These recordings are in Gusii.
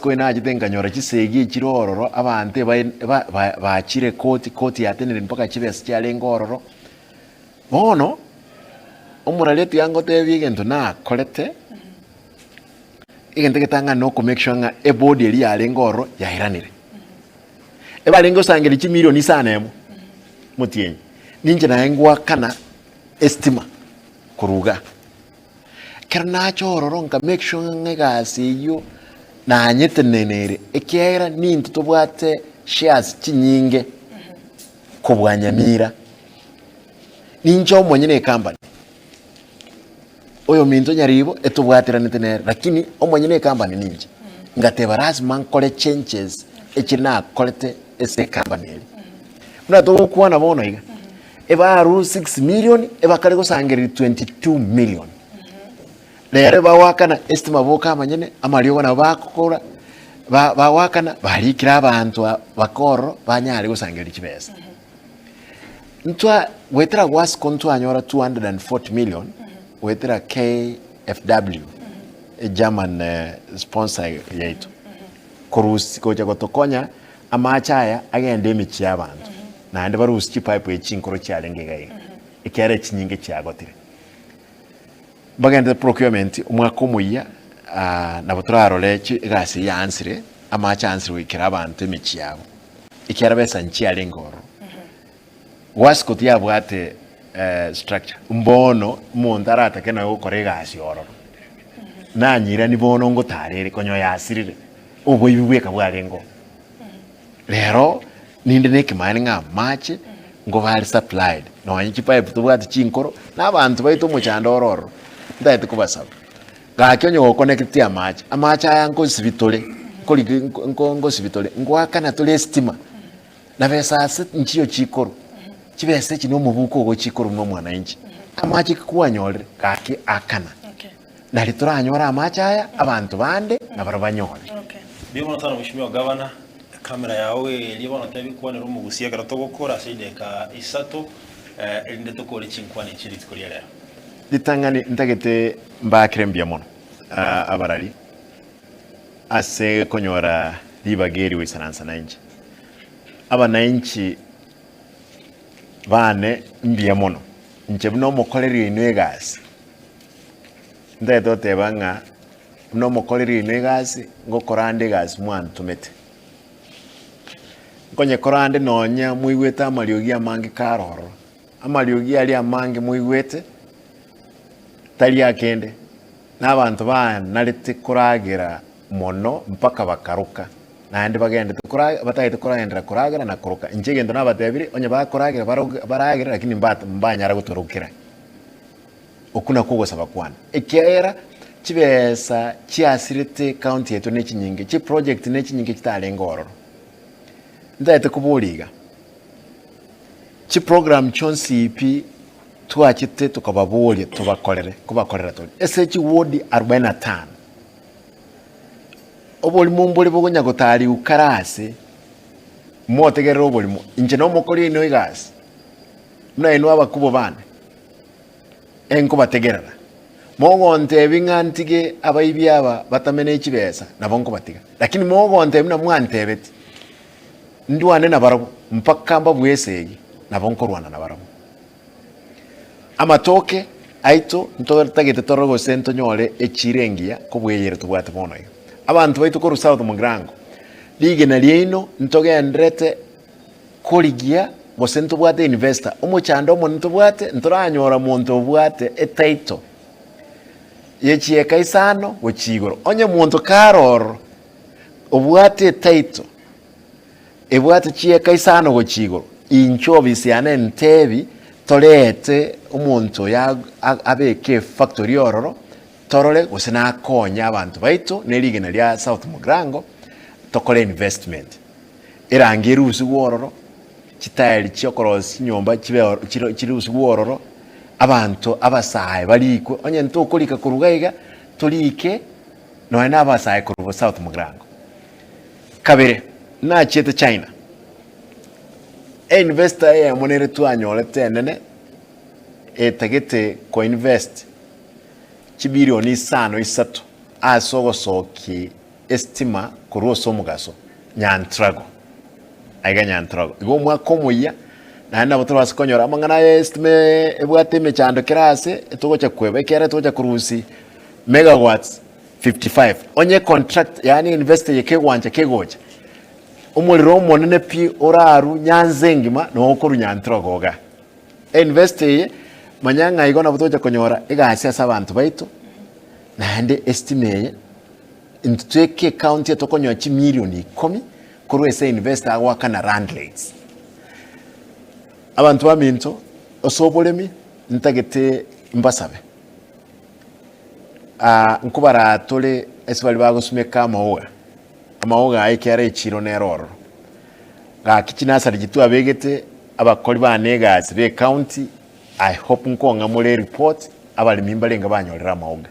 Koe nachete nkanyora chisegi echire ororo, abanto ebae ba ba bachire koti, koti yatenenire mpaka chibesa chiarenge ororo. Bono, omorari tiga ngotebie egento nakorete, egento egetang'ani na oko make sure ng'a ebodi eria yarenge ororo yairanire. Ebarenge gosangereria chimilioni isano emo, motienyi, ninche naye ngoakana estima korwa igaa. Ekero nacha ororo nka make sure ng'a egasi eyio nanyetenenere ekiagera nintwe tobwate shares chinyinge kobua Nyamira. Ninche omonyene ecompany, oyominto Nyaribo etobwateranete nere lakini omonyene ecompany ninche. Ngateba lazima nkore changes echire nakorete ase ecompany eria. Buna togokwana bono iga, ebarure 6 million ebakare gosangereria 22 million. Rero bagoakana estima boka abanyene, amariogo nabo bakokora, ba- bagoakana barikire abanto aba baka ororo banyare gosangereria chibesa. Ntwa goetera gwasiko ntwanyora 240 million goetera KFW, egerman sponsor yaito, korusia gocha gotokonya Amache aya agende emechie y'abanto, naende barusie chipaipu echi chinkoro chiarenge iga iga, ekiagera echinyinge chiagotire. Mbagenderete procurement omwaka omoyia, nabo torarore chi egasi eye yaansire, amache aansire goikera abanto emechie yabo, ekiagera besa nchiarenge ororo. Wasco tiyabwate structure, mbono omonto aratake naye gokora egasi ororo, nanyirani bono ngotarere konya oyasirire, oboibi bweka bwarenge oo. Rero ninde na ekemanyererio ng'a amache ngoba are supplied, nonye chipipe tobwate chinkoro, na abanto baito omochando ore ororo, ntagete kobasaba, gaki onye gokonecti amache, amache aya nkosibi tore, nkorigi nko nkosibi tore, ngoakana tore estima. Na besa ase nchiyo chikorwa, chibesa echi nomobuko ogo chikorwa buna omwananchi. Amache ki kwanyorire, gaki akana. Nari toranyore amache aya, abanto bande nabarabwo banyore. Mbuya mono sana Mheshimiwa Governor, ecamera yao eria bono tebi kwanera omogusia ekero togokora ase chidakika isato erinde tokore chinkwana echi rituko ria rero. Ritang'ani ntagete mbakere mbuya mono abarari ase konyora ribaga eri goisaransa nainche. Abanainchi bane mbuya mono, inche buna omokoreri oino egasi, ntagete goteba ng'a buna omokoreri oino egasi, ngokora ande egasi mwantomete. Nkonyekora ande nonya moigwete amariogi amange kare ororo, amariogi aria amange moigwete, tari akende. Na abanto banarete koragera mono mpaka bakaroka, naende bagendete kora batagete koragenderera koragera na koroka. Inche egento nabatebirie, onye bakoragera baroge baragere lakini mbat mbanyara gotorokera. Okwo nakwo ogosaba kwane. Ekiagera chibesa chiasirete ecounty yaito ne chinyinge, chiproject ne chinyinge chitarenge ororo. Ntagete koboria iga, chiprogram chionsi pi Twachete tokababoria tobakorere kobakorera tore ase chiwodi arobaini na tano. Oborimo mbore bokonya gotarigwa kare ase, motegerere oborimo, inche nomokori oino egasi, buna inwe abakubwa bane, enkobategerera. Mogontebia ng'a ntige abaibi aba batame ne chibesa, nabo nkobatiga. Lakini mogontebia buna mwantebeti, ndwane nabarabwo mpaka mbabue esegi, nabo nkorwana nabarabwo. Amatoke aito ntotagete torore gose ntonyore echiro engiya kobua eyere tobwate bono iga. Abanto baito korwa South Mugirango, rigena riaino ntogendererete korigia gose ntobwate investor. Omochando omonene ntobwate, ntoranyora monto obwate etitle ye chieka isano gochia igoro. Onye monto kare ororo obwate etitle Ebwate chieka isano gochia igoro. Inche obisi yane ntebi torete omonto oyo abeke efactory ororo torore gose nakonye abanto baito ne rigena ria South Mugirango tokore investment. Erangi erusigwe ororo, chitairi chia okorosia chinyomba chibe oro chiro chirusigwe ororo, abanto abasae barikwe, onye ntokorika korwa iga iga, torike nonya na abasae korwa South Mugirango. Kabere, nachiete China, einvestor eyemo nere twanyorete enene etagete koinvest chibilioni isano isato ase ogosokia. estima korwa ase omogaso Nyantrago, aiga Nyantrago. Igo omwaka omoyia naende nabo torabase konyora amang'ana aya estima ebwate emechando kera ase etogocha kweba ekiagera togocha korusia megawatts 55 onye contract yaani investor eye kegwancha kegocha omorero omonene pi orarwe Nyanza engima noo okorwa Nyantrago igaa. Einvesti eye, manya ng'a igo nabo togocha konyora egasi ase abanto baito, naende estima eye, intwe tweke ecounty eye tokonyora chimilioni ikomi korwa ase einvesti agoakana land rates. Abanto baminto, ase oboremi, ntagete mbasabe, nkobaraa tore ase baria bagosumeka amaoga, amaoga aya ekiagera echiro nere ororo. Gaki chinasari chi twabegete abakori bane egasi be county I hope nkong'a more ereport abaremi mbarenge banyorire amaoga.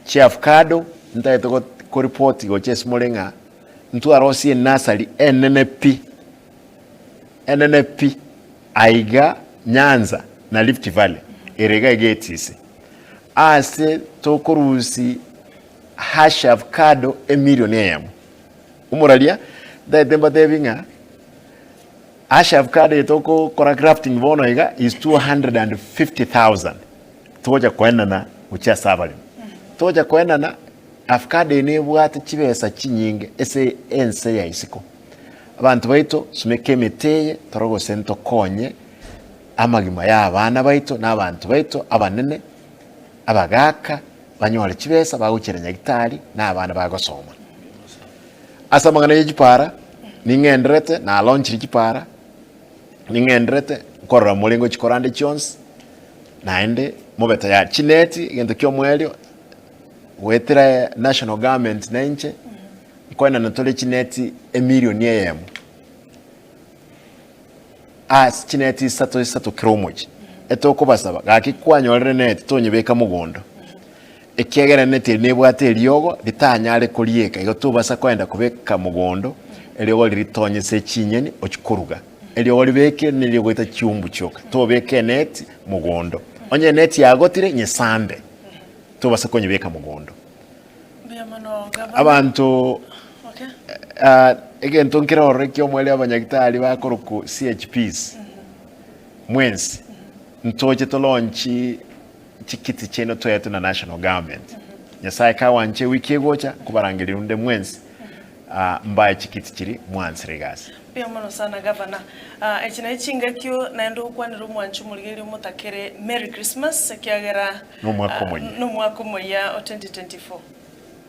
Chiavocado ntagete go koreport gocha ase more ng'a ntwarosie enasari enene pi enene pi aiga Nyanza na Rift Valley ere iga iga etisi ase tokorusi hash avocado emilion eyemo. Omoraria, ntagete mbatebi ng'a Ash avocado eye togokora grafting bono iga is 250,000 togocha koenana gochia ase abaremi. Togocha koenana avocado eye nebwate chibesa chinyinge ase ense ya isiko. Abanto baito sumeka emete eye tore gose ntokonye amagima ya abana baito na abanto baito abanene abagaka banyore chibesa bagochiera nyagitari na abana bagosoma. Ase amang'ana ye chipara, ning'enderete, nalaunchire chipara, ning'enderete nkorora more ngochikora ande chionsi, naende mobe tayari. Chineti, egento kia omoerio, goetera national government na inche, nkoenana tore chineti emilioni eyemo, ase chineti isato isato kera omochie. Etokobasaba, gaki kwanyorire neti tonyebeka mogondo. Ekiagera neti eri nebwate eriogo ritanyare korieka, igo tobasa koenda kobeka mogondo eriogo riria ritonye ase chinyeni ochie koruga. Eriogo ribeke nerio goita chiumbu chioka, tobeka eneti mogondo. Onye eneti yagotire, nyesambe, tobasa konyebeka mogondo. Mbuya mono gavana. Abanto Okay. ah, egento nkere ororo eki'omoerio abanyagitari bakorokwa CHPs, mwensi, ntoche tolaunchi chikiti chiaino toetwe na national government. Nyasaye kawanche ewiki egocha nkobarangeria onde mwensi ah, mbae chikiti chiria mwansire egasi. Mbuya mono sana gavana. Ah, echi naye chingakio naende ogokwanera omwanchi omorigereria omotakere Merry Christmas ekiagera Nomwaka omoyia. nomwaka omoyia o 2024.